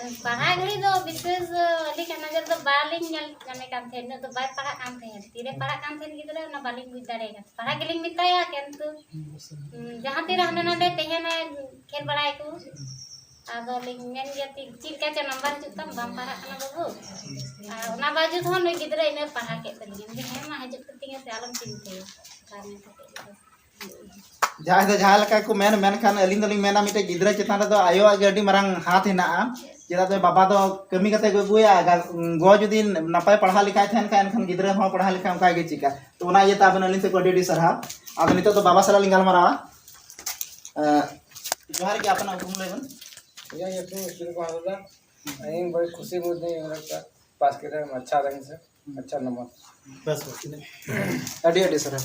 ᱯᱟᱲᱦᱟᱜ ᱜᱷᱟᱹᱲᱤᱡ ᱫᱚ ᱵᱤᱥᱮᱥ ᱟᱹᱞᱤᱧᱟᱜ ᱱᱚᱡᱚᱨ ᱫᱚ ᱵᱟᱹᱞᱤᱧ ᱧᱮᱞ ᱧᱟᱢᱮ ᱠᱟᱱ ᱛᱟᱦᱮᱸᱫ, ᱩᱱᱟᱹᱜ ᱫᱚ ᱵᱟᱭ ᱯᱟᱲᱦᱟᱜ ᱠᱟᱱ ᱛᱟᱦᱮᱸᱫ᱾ ᱛᱤᱨᱮ ᱯᱟᱲᱦᱟᱜ ᱠᱟᱱ ᱛᱟᱦᱮᱸᱫ ᱜᱤᱫᱽᱨᱟᱹ, ᱚᱱᱟ ᱵᱟᱹᱞᱤᱧ ᱵᱩᱡᱽ ᱫᱟᱲᱮᱭᱟᱜ ᱠᱟᱱ ᱛᱟᱦᱮᱸᱫ᱾ ᱯᱟᱲᱦᱟᱜ ᱜᱮᱞᱤᱧ ᱢᱮᱛᱟᱭᱟ, ᱠᱤᱱᱛᱩ ᱡᱟᱦᱟᱸ ᱛᱤᱨᱮ ᱦᱟᱸᱰᱮ ᱱᱟᱰᱮ ᱛᱟᱦᱮᱱᱟᱭ, ᱠᱷᱮᱞ ᱵᱟᱲᱟᱭᱟᱠᱚ, ᱟᱫᱚ ᱞᱤᱧ ᱢᱮᱱ ᱜᱮᱭᱟ, "ᱪᱮᱫ ᱞᱮᱠᱟ ᱪᱚ ᱱᱟᱢᱵᱟᱨ ᱦᱤᱡᱩᱜ ᱛᱟᱢ, ᱵᱟᱢ ᱯᱟᱲᱦᱟᱜ ᱠᱟᱱᱟ ᱵᱟᱹᱵᱩ?" ᱟᱨ ᱚᱱᱟ ᱵᱟᱡᱩᱫ ᱦᱚᱸ ᱱᱩᱭ ᱜᱤᱫᱽᱨᱟᱹ ᱤᱱᱟᱹ ᱯᱟᱲᱦᱟᱣ ᱠᱮᱫ ᱛᱟᱹᱞᱤᱧᱟ᱾ ᱦᱮᱸ ᱢᱟ, ᱦᱤᱡᱩᱜ ᱛᱟᱹᱞᱤᱧᱟ ᱥᱮ, ᱟᱞᱚᱢ ᱪᱤᱱᱛᱟᱹᱭᱟ᱾ ᱡᱟᱦᱟᱸᱭ ᱫᱚ ᱡᱟᱦᱟᱸ ᱞᱮᱠᱟ ᱠᱚ ᱢᱮᱱ, ᱢᱮᱱᱠᱷᱟᱱ ᱟᱹᱞᱤᱧ ᱫᱚᱞᱤᱧ ᱢᱮᱱᱟ, ᱢᱤᱫᱴᱮᱡ ᱜᱤᱫᱽᱨᱟᱹ ᱪᱮᱛᱟᱱ ᱨᱮᱫᱚ ᱟᱭᱳᱣᱟᱜ ᱜᱮ ᱟᱹᱰᱤ ᱢᱟᱨᱟᱝ ᱦᱟᱛ ᱦᱮᱱᱟᱜᱼᱟ᱾ ᱪᱮᱫᱟᱜ ᱥᱮ ᱵᱟᱵᱟ ᱫᱚ ᱠᱟᱹᱢᱤ ᱠᱟᱛᱮ ᱠᱚ ᱟᱹᱜᱩᱭᱟ, ᱟᱨ ᱜᱚ ᱡᱩᱫᱤ ᱱᱟᱯᱟᱭ ᱯᱟᱲᱦᱟᱣ ᱞᱮᱠᱷᱟᱭ ᱛᱟᱦᱮᱱ ᱠᱷᱟᱱ, ᱮᱱᱠᱷᱟᱱ ᱜᱤᱫᱽᱨᱟᱹ ᱦᱚᱸ ᱯᱟᱲᱦᱟᱣ ᱞᱮᱠᱷᱟᱱ ᱚᱱᱠᱟ ᱜᱮ ᱪᱮᱫᱟ᱾ ᱛᱚ ᱚᱱᱟ ᱤᱭᱟᱹᱛᱮ ᱟᱵᱮᱱ ᱟᱹᱞᱤᱧ ᱥᱮᱫ ᱠᱷᱚᱱ ᱟᱹᱰᱤ ᱟᱹᱰᱤ ᱥᱟᱨᱦᱟᱣ᱾ ᱟᱫᱚ ᱱᱤᱛᱚᱜ ᱫᱚ ᱵᱟᱵᱟ ᱥᱟᱞᱟᱜ ᱞᱤᱧ ᱜᱟᱞᱢᱟᱨᱟᱣᱟ᱾ ᱮᱸ, ᱡᱚᱦᱟᱨ ᱜᱮ, ᱟᱯᱮᱱᱟᱜ ᱩᱯᱨᱩᱢ ᱞᱟᱹᱭ ᱵᱮᱱ᱾ ᱤᱧᱟᱹᱜ ᱧᱩᱛᱩᱢ ᱥᱩᱨᱤ ᱠᱩᱢᱟᱨ ᱦᱟᱸᱥᱫᱟ᱾ ᱤᱧ ᱵᱟᱹᱲᱤᱡ ᱠᱩᱥᱤ ᱢᱚᱫᱽᱫᱷᱮ ᱤᱧ ᱚᱞ ᱠᱟᱜ, ᱯᱟᱥ ᱠᱮᱫᱟ ᱟᱪᱪᱷᱟ ᱨᱮᱝᱠ ᱥᱮ ᱟᱪᱪᱷᱟ ᱱᱟᱢᱵᱟᱨ᱾ ᱵᱮᱥ, ᱵᱮᱥ, ᱤᱱᱟᱹ᱾ ᱟᱹᱰᱤ ᱟᱹᱰᱤ ᱥᱟᱨᱦᱟᱣ᱾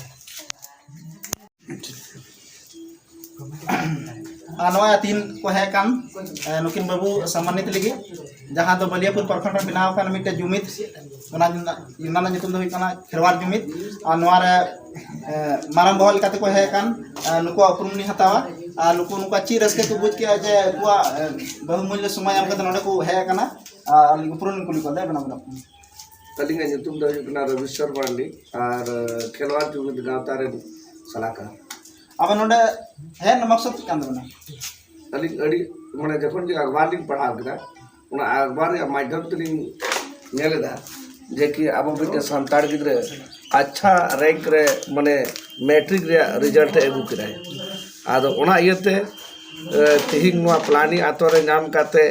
ᱟᱨ ᱱᱚᱣᱟ ᱛᱤᱦᱤᱧ ᱠᱚ ᱦᱮᱡ ᱟᱠᱟᱱ, ᱮ, ᱱᱩᱠᱤᱱ ᱵᱟᱹᱵᱩ ᱥᱚᱢᱢᱟᱱᱤᱛ ᱞᱟᱹᱜᱤᱫ, ᱡᱟᱦᱟᱸ ᱫᱚ ᱵᱟᱹᱞᱤᱭᱟᱹᱯᱩᱨ ᱯᱨᱚᱠᱷᱚᱸᱰ ᱨᱮ ᱵᱮᱱᱟᱣ ᱟᱠᱟᱱ ᱢᱤᱫᱴᱮᱱ ᱡᱩᱢᱤᱫ, ᱚᱱᱟ ᱨᱮᱱᱟᱜ, ᱚᱱᱟ ᱨᱮᱱᱟᱜ ᱧᱩᱛᱩᱢ ᱫᱚ ᱦᱩᱭᱩᱜ ᱠᱟᱱᱟ ᱠᱷᱮᱨᱣᱟᱲ ᱡᱩᱢᱤᱫ᱾ ᱟᱨ ᱱᱚᱣᱟ ᱨᱮ, ᱮ, ᱢᱟᱨᱟᱝ ᱵᱚᱦᱚᱜ ᱞᱮᱠᱟᱛᱮ ᱠᱚ ᱦᱮᱡ ᱟᱠᱟᱱ, ᱮ, ᱱᱩᱠᱩᱣᱟᱜ ᱩᱯᱨᱩᱢ ᱞᱤᱧ ᱦᱟᱛᱟᱣᱟ᱾ ᱟᱨ ᱱᱩᱠᱩ ᱱᱩᱠᱩᱣᱟᱜ ᱪᱮᱫ ᱨᱟᱹᱥᱠᱟᱹ ᱠᱚ ᱵᱩᱡᱽ ᱠᱮᱜᱼᱟ ᱡᱮ ᱩᱱᱠᱩᱣᱟᱜ, ᱮ, ᱵᱚᱦᱩᱢᱩᱞᱞᱚ ᱥᱚᱢᱚᱭ ᱮᱢ ᱠᱟᱛᱮ ᱱᱚᱰᱮ ᱠᱚ ᱦᱮᱡ ᱟᱠᱟᱱᱟ᱾ ᱟᱨ ᱟᱹᱞᱤᱧ ᱩᱯᱨᱩᱢ ᱞᱤᱧ ᱠᱩᱞᱤ ᱠᱚᱣᱟ, ᱞᱟᱹᱭ ᱵᱮᱱ ᱟᱵᱮᱱᱟᱜ ᱩᱯᱨᱩᱢ᱾ ᱟᱹᱞᱤᱧᱟᱜ ᱧᱩᱛᱩᱢ ᱫᱚ ᱦᱩᱭᱩᱜ ᱠᱟᱱᱟ ᱨᱚᱵᱤᱥᱥᱚᱨ ᱢᱟᱨᱟᱱᱰᱤ ᱟᱨ ᱠᱷᱮᱞᱣᱟᱲ ᱡᱩᱢᱤᱫ ᱜᱟᱶᱛᱟ ᱨᱮᱱ ᱥᱟᱞᱟᱠᱟᱨ᱾ ᱟᱵᱮᱱ ᱱᱚᱰᱮ ᱦᱮᱡ ᱨᱮᱱᱟᱜ ᱢᱚᱠᱥᱚᱫ ᱪᱮᱫ ᱠᱟᱱ ᱛᱟᱵᱮᱱᱟ? ᱟᱹᱞᱤᱧ ᱟᱹᱰᱤ, ᱢᱟᱱᱮ, ᱡᱚᱠᱷᱚᱱ ᱜᱮ ᱟᱠᱷᱵᱟᱨ ᱞᱤᱧ ᱯᱟᱲᱦᱟᱣ ᱠᱮᱫᱟ, ᱚᱱᱟ ᱟᱠᱷᱵᱟᱨ ᱨᱮᱭᱟᱜ ᱢᱟᱫᱽᱫᱷᱚᱢ ᱛᱮᱞᱤᱧ ᱧᱮᱞ ᱮᱫᱟ ᱡᱮ ᱠᱤ ᱟᱵᱚ ᱢᱤᱫᱴᱮᱱ ᱥᱟᱱᱛᱟᱲ ᱜᱤᱫᱽᱨᱟᱹ ᱟᱪᱪᱷᱟ ᱨᱮᱝᱠ ᱨᱮ, ᱢᱟᱱᱮ, ᱢᱮᱴᱨᱤᱠ ᱨᱮᱭᱟᱜ ᱨᱮᱡᱟᱞᱴ ᱮ ᱟᱹᱜᱩ ᱠᱮᱫᱟᱭ᱾ ᱟᱫᱚ ᱚᱱᱟ ᱤᱭᱟᱹᱛᱮ, ᱮ, ᱛᱤᱦᱤᱧ ᱱᱚᱣᱟ ᱯᱞᱟᱱᱤ ᱟᱛᱳ ᱨᱮ ᱧᱟᱢ ᱠᱟᱛᱮ,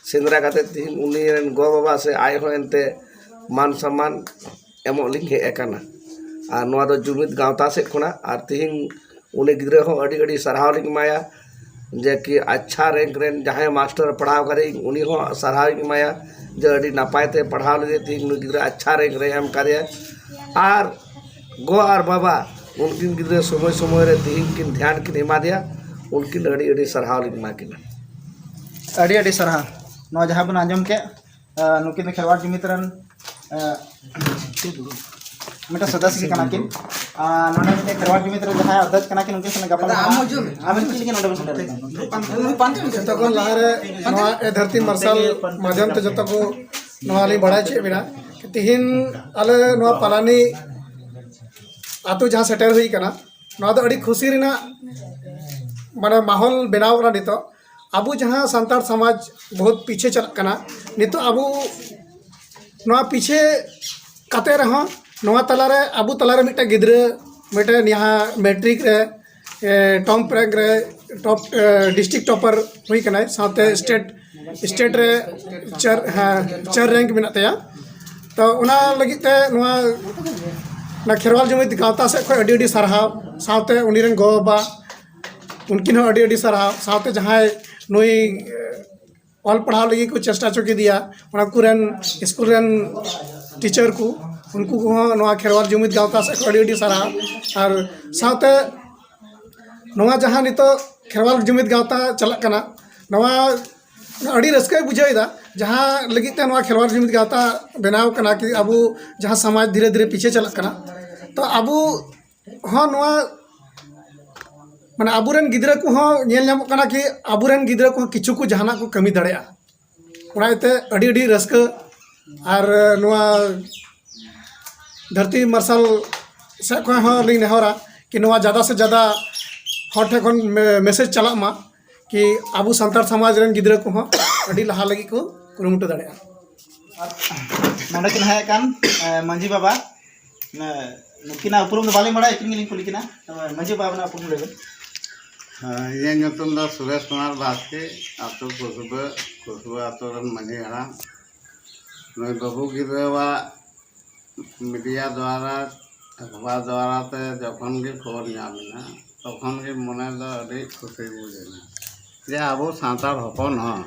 ᱥᱮᱸᱫᱽᱨᱟ ᱠᱟᱛᱮ, ᱛᱤᱦᱤᱧ ᱩᱱᱤ ᱨᱮᱱ ᱜᱚ ᱵᱟᱵᱟ ᱥᱮ ᱟᱡ ᱦᱚᱸ ᱮᱱᱛᱮ ᱢᱟᱱ ᱥᱚᱱᱢᱟᱱ ᱮᱢᱚᱜ ᱞᱤᱧ ᱦᱮᱡ ᱟᱠᱟᱱᱟ᱾ ᱟᱨ ᱱᱚᱣᱟ ᱫᱚ ᱡᱩᱢᱤᱫ ᱜᱟᱶᱛᱟ ᱥᱮᱫ ᱠᱷᱚᱱᱟᱜ᱾ ᱟᱨ ᱛᱤᱦᱤᱧ ᱩᱱᱤ ᱜᱤᱫᱽᱨᱟᱹ ᱦᱚᱸ ᱟᱹᱰᱤ ᱟᱹᱰᱤ ᱥᱟᱨᱦᱟᱣ ᱞᱤᱧ ᱮᱢᱟᱭᱟ, ᱡᱮ ᱠᱤ ᱟᱪᱪᱷᱟ ᱨᱮᱝᱠ ᱨᱮᱱ ᱡᱟᱦᱟᱸᱭ ᱢᱟᱥᱴᱟᱨ ᱯᱟᱲᱦᱟᱣ ᱠᱟᱫᱮᱭᱟᱹᱧ, ᱩᱱᱤ ᱦᱚᱸ ᱥᱟᱨᱦᱟᱣ ᱤᱧ ᱮᱢᱟᱭᱟ ᱡᱮ ᱟᱹᱰᱤ ᱱᱟᱯᱟᱭ ᱛᱮ ᱯᱟᱲᱦᱟᱣ ᱞᱮᱫᱮ, ᱛᱤᱦᱤᱧ ᱩᱱᱤ ᱜᱤᱫᱽᱨᱟᱹ ᱟᱪᱪᱷᱟ ᱨᱮᱝᱠ ᱨᱮ ᱮᱢ ᱠᱟᱫᱮᱭᱟ᱾ ᱟᱨ ᱜᱚ ᱟᱨ ᱵᱟᱵᱟ ᱩᱱᱠᱤᱱ ᱜᱤᱫᱽᱨᱟᱹ ᱥᱚᱢᱚᱭ ᱥᱚᱢᱚᱭ ᱨᱮ ᱛᱤᱦᱤᱧ ᱠᱤᱱ ᱫᱷᱮᱭᱟᱱ ᱠᱤᱱ ᱮᱢᱟ ᱫᱮᱭᱟ, ᱩᱱᱠᱤᱱ ᱟᱹᱰᱤ ᱟᱹᱰᱤ ᱥᱟᱨᱦᱟᱣ ᱞᱤᱧ ᱮᱢᱟ ᱠᱤᱱᱟ᱾ ᱟᱹᱰᱤ ᱟᱹᱰᱤ ᱥᱟᱨᱦᱟᱣ᱾ ᱱᱚᱣᱟ ᱡᱟᱦᱟᱸ ᱵᱚᱱ ᱟᱸᱡᱚᱢ ᱠᱮᱫ, ᱟᱸ, ᱱᱩᱠᱤᱱ ᱫᱚ ᱠᱷᱮᱨᱣᱟᱲ ᱡᱩᱢᱤᱫ ᱨᱮᱱ, ᱟᱸ, ᱢᱤᱫᱴᱟᱝ ᱥᱚᱫᱚᱥᱥᱚ ᱜᱮ ᱠᱟᱱᱟ ᱠᱤᱱ᱾ ᱟᱨ ᱱᱚᱰᱮ ᱢᱤᱫᱴᱟᱝ ᱠᱷᱮᱨᱣᱟᱲ ᱡᱩᱢᱤᱫ ᱨᱮ ᱡᱟᱦᱟᱸᱭ ᱚᱫᱷᱭᱚᱠ ᱠᱟᱱᱟ ᱠᱤᱱ, ᱩᱱᱠᱤᱱ ᱥᱟᱞᱟᱜ ᱜᱟᱯᱟᱞ ᱢᱟᱨᱟᱣ᱾ ᱟᱢ ᱪᱮᱫ ᱞᱟᱹᱜᱤᱫ ᱱᱚᱰᱮ ᱵᱚᱱ ᱥᱮᱴᱮᱨ ᱟᱠᱟᱱᱟ? ᱡᱚᱛᱚ ᱠᱷᱚᱱ ᱞᱟᱦᱟᱨᱮ ᱱᱚᱣᱟ ᱮ ᱫᱷᱟᱹᱨᱛᱤ ᱢᱟᱨᱥᱟᱞ ᱢᱟᱫᱷᱭᱚᱢ ᱛᱮ ᱡᱚᱛᱚ ᱠᱚ ᱱᱚᱣᱟ ᱞᱤᱧ ᱵᱟᱲᱟᱭ ᱦᱚᱪᱚᱭᱮᱫ ᱵᱮᱱᱟ᱾ ᱛᱤᱦᱤᱧ ᱟᱞᱮ ᱱᱚᱣᱟ ᱯᱟᱞᱟᱱᱤ ᱟᱛᱳ ᱡᱟᱦᱟᱸ ᱥᱮᱴᱮᱨ ᱦᱩᱭ ᱠᱟᱱᱟ, ᱱᱚᱣᱟ ᱫᱚ ᱟᱹᱰᱤ ᱠᱷᱩᱥᱤ ᱨᱮᱱᱟᱜ ᱢᱟᱱᱮ ᱢᱟᱦᱚᱞ ᱵᱮᱱᱟᱣ ᱠᱟᱱᱟ ᱱᱤᱛᱚᱜ᱾ ᱟᱵᱚ ᱡᱟᱦᱟᱸ ᱥᱟᱱᱛᱟᱲ ᱥᱚᱢᱟᱡᱽ ᱵᱚᱦᱩᱛ ᱯᱤᱪᱷᱮ ᱪᱟᱞᱟᱜ ᱠᱟᱱᱟ, ᱱᱤᱛᱚᱜ ᱟᱵᱚ ᱱᱚᱣᱟ ᱯᱤᱪᱷᱮ ᱠᱟᱛᱮ ᱨᱮᱦᱚᱸ ᱱᱚᱣᱟ ᱛᱟᱞᱟᱨᱮ ᱟᱵᱚ ᱛᱟᱞᱟᱨᱮ ᱢᱤᱫᱴᱮᱱ ᱜᱤᱫᱽᱨᱟᱹ ᱢᱤᱫᱴᱮᱱ ᱱᱤᱭᱟᱹ ᱢᱮᱴᱨᱤᱠ ᱨᱮ ᱴᱚᱯ ᱨᱮᱝᱠ ᱨᱮ ᱴᱚᱯ ᱰᱤᱥᱴᱨᱤᱠᱴ ᱴᱚᱯᱟᱨ ᱦᱩᱭ ᱠᱟᱱᱟᱭ, ᱥᱟᱶᱛᱮ ᱥᱴᱮᱴ ᱥᱴᱮᱴ ᱨᱮ ᱪᱟᱨ ᱦᱮᱸ ᱪᱟᱨ ᱨᱮᱝᱠ ᱢᱮᱱᱟᱜ ᱛᱟᱭᱟ᱾ ᱛᱚ ᱚᱱᱟ ᱞᱟᱹᱜᱤᱫ ᱛᱮ ᱱᱚᱣᱟ ᱚᱱᱟ ᱠᱷᱮᱨᱣᱟᱞ ᱡᱩᱢᱤᱫ ᱜᱟᱶᱛᱟ ᱥᱮᱫ ᱠᱷᱚᱱ ᱟᱹᱰᱤ ᱟᱹᱰᱤ ᱥᱟᱨᱦᱟᱣ, ᱥᱟᱶᱛᱮ ᱩᱱᱤ ᱨᱮᱱ ᱜᱚ ᱵᱟᱵᱟ ᱩᱱᱠᱤᱱ ᱦᱚᱸ ᱟᱹᱰᱤ ᱟᱹᱰᱤ ᱥᱟᱨᱦᱟᱣ, ᱥᱟᱶᱛᱮ ᱡᱟᱦᱟᱸᱭ ᱱᱩᱭ ᱚᱞ ᱯᱟᱲᱦᱟᱣ ᱞᱟᱹᱜᱤᱫ ᱠᱚ ᱪᱮᱥᱴᱟ ᱦᱚᱪᱚ ᱠᱮᱫᱮᱭᱟ, ᱚᱱᱟ ᱠᱚᱨᱮᱱ ᱥᱠᱩᱞ ᱨᱮᱱ ᱴᱤᱪᱟᱨ ᱠᱚ, ᱩᱱᱠᱩ ᱠᱚᱦᱚᱸ ᱱᱚᱣᱟ ᱠᱷᱮᱨᱣᱟᱞ ᱡᱩᱢᱤᱫ ᱜᱟᱶᱛᱟ ᱥᱮᱫ ᱠᱷᱚᱱ ᱟᱹᱰᱤ ᱟᱹᱰᱤ ᱥᱟᱨᱦᱟᱣ᱾ ᱟᱨ ᱥᱟᱶᱛᱮ ᱱᱚᱣᱟ ᱡᱟᱦᱟᱸ ᱱᱤᱛᱚᱜ ᱠᱷᱮᱨᱣᱟᱞ ᱡᱩᱢᱤᱫ ᱜᱟᱶᱛᱟ ᱪᱟᱞᱟᱜ ᱠᱟᱱᱟ, ᱱᱚᱣᱟ ᱟᱹᱰᱤ ᱨᱟᱹᱥᱠᱟᱹᱭ ᱵᱩᱡᱷᱟᱹᱣ ᱮᱫᱟ, ᱡᱟᱦᱟᱸ ᱞᱟᱹᱜᱤᱫ ᱛᱮ ᱱᱚᱣᱟ ᱠᱷᱮᱨᱣᱟᱞ ᱡᱩᱢᱤᱫ ᱜᱟᱶᱛᱟ ᱵᱮᱱᱟᱣ ᱠᱟᱱᱟ, ᱠᱤ ᱟᱵᱚ ᱡᱟᱦᱟᱸ ᱥᱚᱢᱟᱡᱽ ᱫᱷᱤᱨᱮ ᱫᱷᱤᱨᱮ ᱯᱤᱪᱷᱮ ᱪᱟᱞᱟᱜ ᱠᱟᱱᱟ᱾ ᱛᱚ ᱟᱵᱚ ᱦᱚᱸ ᱱᱚᱣᱟ ᱢᱟᱱᱮ ᱟᱵᱚᱨᱮᱱ ᱜᱤᱫᱽᱨᱟᱹ ᱠᱚᱦᱚᱸ ᱧᱮᱞ ᱧᱟᱢᱚᱜ ᱠᱟᱱᱟ ᱠᱤ ᱟᱵᱚᱨᱮᱱ ᱜᱤᱫᱽᱨᱟᱹ ᱠᱚᱦᱚᱸ ᱠᱤᱪᱷᱩ ᱠᱚ ᱡᱟᱦᱟᱱᱟᱜ ᱠᱚ ᱠᱟᱹᱢᱤ ᱫᱟᱲᱮᱭᱟᱜᱼᱟ᱾ ᱚᱱᱟ ᱤᱭᱟᱹᱛᱮ ᱟᱹᱰᱤ ᱟᱹᱰᱤ ᱨᱟᱹᱥᱠᱟᱹ᱾ ᱟᱨ ᱱᱚᱣᱟ ᱫᱷᱟᱹᱨᱛᱤ ᱢᱟᱨᱥᱟᱞ ᱥᱮᱫ ᱠᱷᱚᱱ ᱦᱚᱸ ᱞᱤᱧ ᱱᱮᱦᱚᱨᱟ ᱠᱤ ᱱᱚᱣᱟ ᱡᱟᱫᱟ ᱥᱮ ᱡᱟᱫᱟ ᱦᱚᱲ ᱴᱷᱮᱱ ᱠᱷᱚᱱ ᱢᱮ-, ᱢᱮᱥᱮᱡᱽ ᱪᱟᱞᱟᱜ ᱢᱟ ᱠᱤ ᱟᱵᱚ ᱥᱟᱱᱛᱟᱲ ᱥᱚᱢᱟᱡᱽ ᱨᱮᱱ ᱜᱤᱫᱽᱨᱟᱹ ᱠᱚᱦᱚᱸ ᱟᱹᱰᱤ ᱞᱟᱦᱟ ᱞᱟᱹᱜᱤᱫ ᱠᱚ ᱠᱩᱨᱩᱢᱩᱴᱩ ᱫᱟᱲᱮᱭᱟᱜᱼᱟ᱾ ᱟᱨ ᱱᱚᱰᱮ ᱠᱤᱱ ᱦᱮᱡ ᱟᱠᱟᱱ, ᱮ, ᱢᱟᱹᱡᱷᱤ ᱵᱟᱵᱟ, ᱮ, ᱱᱩᱠᱤᱱᱟᱜ ᱩᱯᱨᱩᱢ ᱫᱚ ᱵᱟᱹᱞᱤᱧ ᱵᱟᱲᱟᱭᱟ, ᱟᱹᱠᱤᱱ ᱜᱮᱞᱤᱧ ᱠᱩᱞᱤ ᱠᱤᱱᱟ᱾ ᱛᱚᱵᱮ ᱢᱟᱹᱡᱷᱤ ᱵᱟᱵᱟ, ᱟᱵᱤᱱᱟᱜ ᱩᱯᱨᱩᱢ ᱞᱟᱹᱭ ᱵᱤᱱ᱾ ᱦᱮᱸ, ᱤᱧᱟᱹᱜ ᱧᱩᱛᱩᱢ ᱫᱚ ᱥᱩᱨᱮᱥ ᱠᱩᱢᱟᱨ ᱵᱟᱥᱠᱮ, ᱟᱹᱛᱩ ᱠᱩᱥᱵᱟᱹ, ᱠᱩᱥᱵᱟᱹ ᱟᱹᱛᱩ ᱨᱮᱱ ᱢᱟᱹᱡᱷᱤ ᱦᱟᱲᱟᱢ᱾ ᱱᱩᱭ ᱵᱟᱹᱵᱩ ᱜᱤᱫᱽᱨᱟᱹᱣᱟᱜ ᱢᱤᱰᱤᱭᱟ ᱫᱣᱟᱨᱟ, ᱟᱠᱷᱵᱟᱨ ᱫᱣᱟᱨᱟ ᱛᱮ ᱡᱚᱠᱷᱚᱱ ᱜᱮ ᱠᱷᱚᱵᱚᱨ ᱧᱟᱢ ᱮᱱᱟ, ᱛᱚᱠᱷᱚᱱ ᱜᱮ ᱢᱚᱱᱮ ᱫᱚ ᱟᱹᱰᱤ ᱠᱷᱩᱥᱤ ᱵᱩᱡᱽ ᱮᱱᱟ ᱡᱮ ᱟᱵᱚ ᱥᱟᱱᱛᱟᱲ ᱦᱚᱯᱚᱱ ᱦᱚᱸ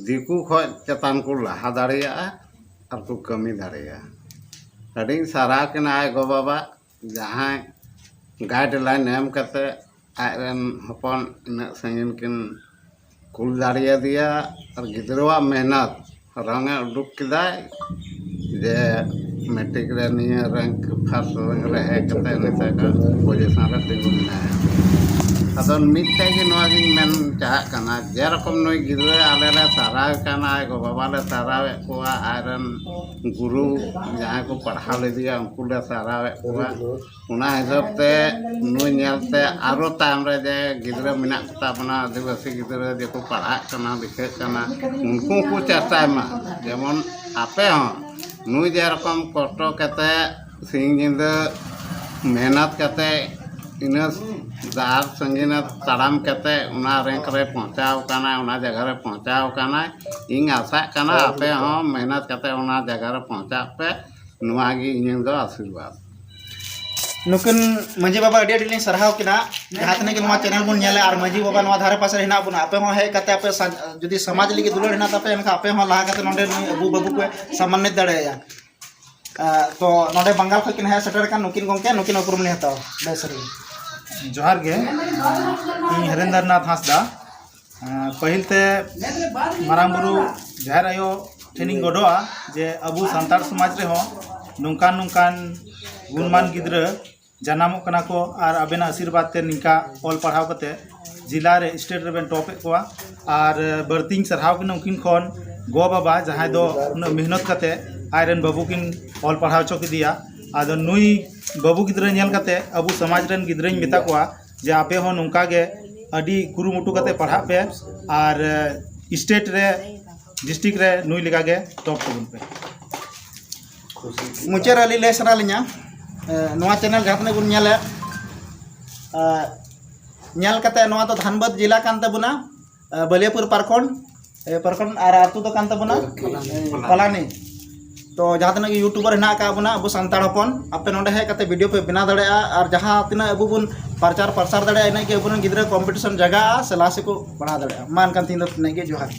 ᱫᱤᱠᱩ ᱠᱷᱚᱱ ᱪᱮᱛᱟᱱ ᱠᱚ ᱞᱟᱦᱟ ᱫᱟᱲᱮᱭᱟᱜᱼᱟ ᱟᱨ ᱠᱚ ᱠᱟᱹᱢᱤ ᱫᱟᱲᱮᱭᱟᱜᱼᱟ᱾ ᱟᱹᱰᱤᱧ ᱥᱟᱨᱦᱟᱣ ᱠᱤᱱᱟ ᱟᱡ ᱜᱚ-ᱵᱟᱵᱟ, ᱡᱟᱦᱟᱸᱭ ᱜᱟᱭᱤᱰ ᱞᱟᱭᱤᱱ ᱮᱢ ᱠᱟᱛᱮ ᱟᱡ ᱨᱮᱱ ᱦᱚᱯᱚᱱ ᱤᱱᱟᱹᱜ ᱥᱟᱺᱜᱤᱧ ᱠᱤᱱ ᱠᱩᱞ ᱫᱟᱲᱮᱭᱟᱫᱮᱭᱟ᱾ ᱟᱨ ᱜᱤᱫᱽᱨᱟᱹᱣᱟᱜ ᱢᱮᱦᱱᱚᱛ ᱨᱚᱝ ᱮ ᱩᱰᱩᱠ ᱠᱮᱫᱟᱭ ᱡᱮ ᱢᱮᱴᱨᱤᱠ ᱨᱮ ᱱᱤᱭᱟᱹ ᱨᱮᱝᱠ, ᱯᱷᱟᱥᱴ ᱨᱮᱝᱠ ᱨᱮ ᱦᱮᱡ ᱠᱟᱛᱮ ᱱᱤᱛᱚᱜ ᱫᱚ ᱯᱚᱡᱤᱥᱚᱱ ᱨᱮ ᱛᱤᱸᱜᱩ ᱢᱮᱱᱟᱭᱟ᱾ ᱟᱫᱚ ᱢᱤᱫᱴᱮᱡ ᱜᱮ ᱱᱚᱣᱟ ᱜᱤᱧ ᱢᱮᱱ ᱪᱟᱦᱟᱜ ᱠᱟᱱᱟ, ᱡᱮᱨᱚᱠᱚᱢ ᱱᱩᱭ ᱜᱤᱫᱽᱨᱟᱹ ᱟᱞᱮ ᱞᱮ ᱥᱟᱨᱦᱟᱣᱮ ᱠᱟᱱᱟ, ᱟᱡ ᱜᱚ-ᱵᱟᱵᱟ ᱞᱮ ᱥᱟᱨᱦᱟᱣᱮᱫ ᱠᱚᱣᱟ, ᱟᱡ ᱨᱮᱱ ᱜᱩᱨᱩ ᱡᱟᱦᱟᱸᱭ ᱠᱚ ᱯᱟᱲᱦᱟᱣ ᱞᱮᱫᱮᱭᱟ ᱩᱱᱠᱩ ᱞᱮ ᱥᱟᱨᱦᱟᱣᱮᱫ ᱠᱚᱣᱟ᱾ ᱚᱱᱟ ᱦᱤᱥᱟᱹᱵ ᱛᱮ ᱱᱩᱭ ᱧᱮᱞ ᱛᱮ ᱟᱨᱚ ᱛᱟᱭᱚᱢ ᱨᱮ ᱡᱮ ᱜᱤᱫᱽᱨᱟᱹ ᱢᱮᱱᱟᱜ ᱠᱚᱛᱟ ᱵᱚᱱᱟ, ᱟᱹᱫᱤᱵᱟᱹᱥᱤ ᱜᱤᱫᱽᱨᱟᱹ ᱡᱮᱠᱚ ᱯᱟᱲᱦᱟᱜ ᱠᱟᱱᱟ, ᱞᱤᱠᱷᱟᱹᱜ ᱠᱟᱱᱟ, ᱩᱱᱠᱩ ᱦᱚᱸᱠᱚ ᱪᱮᱥᱴᱟᱭ ᱢᱟ᱾ ᱡᱮᱢᱚᱱ ᱟᱯᱮ ᱦᱚᱸ ᱱᱩᱭ ᱡᱮᱨᱚᱠᱚᱢ ᱠᱚᱥᱴᱚ ᱠᱟᱛᱮ ᱥᱤᱧ ᱧᱤᱫᱟᱹ ᱢᱮᱦᱱᱚᱛ ᱠᱟᱛᱮ ᱤᱱᱟᱹ ᱰᱟᱦᱟᱨ ᱥᱟᱺᱜᱤᱧ ᱛᱟᱲᱟᱢ ᱠᱟᱛᱮ ᱚᱱᱟ ᱨᱮᱝᱠ ᱨᱮ ᱯᱳᱸᱪᱷᱟᱣ ᱠᱟᱱᱟᱭ, ᱚᱱᱟ ᱡᱟᱭᱜᱟ ᱨᱮ ᱯᱳᱸᱪᱷᱟᱣ ᱠᱟᱱᱟᱭ᱾ ᱤᱧ ᱟᱥᱟᱜ ᱠᱟᱱᱟ ᱟᱯᱮ ᱦᱚᱸ ᱢᱮᱦᱱᱚᱛ ᱠᱟᱛᱮ ᱚᱱᱟ ᱡᱟᱭᱜᱟ ᱨᱮ ᱯᱳᱸᱪᱷᱟᱜ ᱯᱮ, ᱱᱚᱣᱟ ᱜᱮ ᱤᱧᱟᱹᱝ ᱫᱚ ᱟᱥᱤᱨᱵᱟᱫᱽ᱾ ᱱᱩᱠᱤᱱ ᱢᱟᱹᱡᱷᱤ ᱵᱟᱵᱟ ᱟᱹᱰᱤ ᱟᱹᱰᱤ ᱞᱤᱧ ᱥᱟᱨᱦᱟᱣ ᱠᱤᱱᱟ᱾ ᱡᱟᱦᱟᱸ ᱛᱤᱱᱟᱹᱜ ᱜᱮ ᱱᱚᱣᱟ ᱪᱮᱱᱮᱞ ᱵᱚᱱ ᱧᱮᱞᱟ ᱟᱨ ᱢᱟᱹᱡᱷᱤ ᱵᱟᱵᱟ ᱱᱚᱣᱟ ᱫᱷᱟᱨᱮ ᱯᱟᱥᱮ ᱨᱮ ᱦᱮᱱᱟᱜ ᱵᱚᱱᱟ, ᱟᱯᱮ ᱦᱚᱸ ᱦᱮᱡ ᱠᱟᱛᱮ ᱟᱯᱮ ᱥᱟ-, ᱡᱩᱫᱤ ᱥᱚᱢᱟᱡᱽ ᱞᱟᱹᱜᱤᱫ ᱫᱩᱞᱟᱹᱲ ᱦᱮᱱᱟᱜ ᱛᱟᱯᱮᱭᱟ ᱮᱱᱠᱷᱟᱱ ᱟᱯᱮ ᱦᱚᱸ ᱞᱟᱦᱟ ᱠᱟᱛᱮ ᱱᱚᱰᱮ ᱱᱩᱭ ᱟᱵᱚ ᱵᱟᱹᱵᱩ ᱯᱮ ᱥᱚᱢᱢᱟᱱᱤᱛ ᱫᱟᱲᱮᱭᱟᱭᱟ᱾ ᱟᱨ ᱛᱚ ᱱᱚᱰᱮ ᱵᱟᱝᱜᱟᱞ ᱠᱷᱚᱱ ᱠᱤᱱ ᱦᱮᱡ ᱥᱮᱴᱮᱨ ᱟᱠᱟᱱ ᱱᱩᱠᱤᱱ ᱜᱚᱢᱠᱮ, ᱱᱩᱠᱤᱱ ᱩᱯᱨᱩᱢ ᱞᱤᱧ ᱦᱟᱛᱟᱣᱟ᱾ ᱵᱮᱥ ᱨᱮ᱾ ᱡᱚᱦᱟᱨ ᱜᱮ, ᱤᱧ ᱦᱮᱨᱮᱱᱫᱨᱚ ᱱᱟᱛᱷ ᱦᱟᱸᱥᱫᱟ᱾ ᱟᱸ, ᱯᱟᱹᱦᱤᱞ ᱛᱮ ᱢᱟᱨᱟᱝ ᱵᱩᱨᱩ ᱡᱟᱦᱮᱨ ᱟᱭᱳ ᱴᱷᱮᱱᱤᱧ ᱜᱚᱰᱚᱜᱼᱟ ᱡᱮ ᱟᱵᱚ ᱥᱟᱱᱛᱟᱲ ᱥᱚᱢᱟᱡᱽ ᱨᱮᱦᱚᱸ ᱱᱚᱝᱠᱟᱱ ᱱᱚᱝᱠᱟᱱ ᱜᱩᱱᱢᱟᱱ ᱜᱤᱫᱽᱨᱟᱹ ᱡᱟᱱᱟᱢᱚᱜ ᱠᱟᱱᱟ ᱠᱚ ᱟᱨ ᱟᱵᱮᱱᱟᱜ ᱟᱥᱤᱨᱵᱟᱫᱽ ᱛᱮ ᱱᱤᱝᱠᱟ ᱚᱞ ᱯᱟᱲᱦᱟᱣ ᱠᱟᱛᱮ ᱡᱮᱞᱟ ᱨᱮ, ᱥᱴᱮᱴ ᱨᱮᱵᱮᱱ ᱴᱚᱯ ᱮᱫ ᱠᱚᱣᱟ᱾ ᱟᱨ ᱵᱟᱹᱲᱛᱤᱧ ᱥᱟᱨᱦᱟᱣ ᱠᱤᱱᱟ ᱩᱱᱠᱤᱱ ᱠᱷᱚᱱ, ᱜᱚ ᱵᱟᱵᱟ ᱡᱟᱦᱟᱸᱭ ᱫᱚ ᱩᱱᱟᱹᱜ ᱢᱮᱦᱱᱚᱛ ᱠᱟᱛᱮ ᱟᱡᱨᱮᱱ ᱵᱟᱹᱵᱩ ᱠᱤᱱ ᱚᱞ ᱯᱟᱲᱦᱟᱣ ᱦᱚᱪᱚ ᱠᱮᱫᱮᱭᱟ᱾ ᱟᱫᱚ ᱱᱩᱭ ᱵᱟᱹᱵᱩ ᱜᱤᱫᱽᱨᱟᱹ ᱧᱮᱞ ᱠᱟᱛᱮ ᱟᱵᱚ ᱥᱚᱢᱟᱡᱽ ᱨᱮᱱ ᱜᱤᱫᱽᱨᱟᱹᱧ ᱢᱮᱛᱟ ᱠᱚᱣᱟ ᱡᱮ ᱟᱯᱮ ᱦᱚᱸ ᱱᱚᱝᱠᱟ ᱜᱮ ᱟᱹᱰᱤ ᱠᱩᱨᱩᱢᱩᱴᱩ ᱠᱟᱛᱮ ᱯᱟᱲᱦᱟᱜ ᱯᱮ ᱟᱨ ᱥᱴᱮᱴ ᱨᱮ, ᱰᱤᱥᱴᱨᱤᱠᱴ ᱨᱮ ᱱᱩᱭ ᱞᱮᱠᱟ ᱜᱮ ᱴᱚᱯ ᱛᱟᱵᱚᱱ ᱯᱮ᱾ ᱢᱩᱪᱟᱹᱫ ᱨᱮ ᱟᱹᱞᱤᱧ ᱞᱟᱹᱭ ᱥᱟᱱᱟ ᱞᱤᱧᱟ, ᱮ, ᱱᱚᱣᱟ ᱪᱮᱱᱮᱞ ᱡᱟᱦᱟᱸ ᱛᱤᱱᱟᱹᱜ ᱵᱚᱱ ᱧᱮᱞᱮᱫ, ᱮ, ᱧᱮᱞ ᱠᱟᱛᱮ ᱱᱚᱣᱟ ᱫᱚ ᱫᱷᱟᱱᱵᱟᱫᱽ ᱡᱮᱞᱟ ᱠᱟᱱ ᱛᱟᱵᱚᱱᱟ, ᱮ, ᱵᱟᱹᱞᱤᱭᱟᱹᱯᱩᱨ ᱯᱟᱨᱠᱷᱚᱸᱰ, ᱮ, ᱯᱟᱨᱠᱷᱚᱸᱰ ᱟᱨ ᱟᱹᱛᱩ ᱫᱚ ᱠᱟᱱ ᱛᱟᱵᱚᱱᱟ ᱯᱟᱞᱟᱱᱤ᱾ ᱛᱚ ᱡᱟᱦᱟᱸ ᱛᱤᱱᱟᱹᱜ ᱜᱮ ᱭᱩᱴᱩᱵᱟᱨ ᱦᱮᱱᱟᱜ ᱟᱠᱟᱫ ᱵᱚᱱᱟ ᱟᱵᱚ ᱥᱟᱱᱛᱟᱲ ᱦᱚᱯᱚᱱ, ᱟᱯᱮ ᱱᱚᱰᱮ ᱦᱮᱡ ᱠᱟᱛᱮ ᱵᱷᱤᱰᱤᱭᱳ ᱯᱮ ᱵᱮᱱᱟᱣ ᱫᱟᱲᱮᱭᱟᱜᱼᱟ ᱟᱨ ᱡᱟᱦᱟᱸ ᱛᱤᱱᱟᱹᱜ ᱟᱵᱚ ᱵᱚᱱ ᱯᱨᱚᱪᱟᱨ ᱯᱨᱚᱥᱟᱨ ᱫᱟᱲᱮᱭᱟᱜᱼᱟ ᱤᱱᱟᱹᱜ ᱜᱮ ᱟᱵᱚᱨᱮᱱ ᱜᱤᱫᱽᱨᱟᱹ ᱠᱚᱢᱯᱤᱴᱤᱥᱚᱱ ᱡᱟᱜᱟᱜᱼᱟ ᱥᱮ ᱞᱟᱦᱟ ᱥᱮᱫ ᱠᱚ ᱯᱟᱲᱦᱟᱣ ᱫᱟᱲᱮᱭᱟᱜᱼᱟ᱾ ᱢᱟ ᱮᱱᱠᱷᱟᱱ ᱛᱮᱦᱮᱧ ᱫᱚ ᱤᱱᱟᱹᱜ ᱜᱮ, ᱡᱚᱦᱟᱨ᱾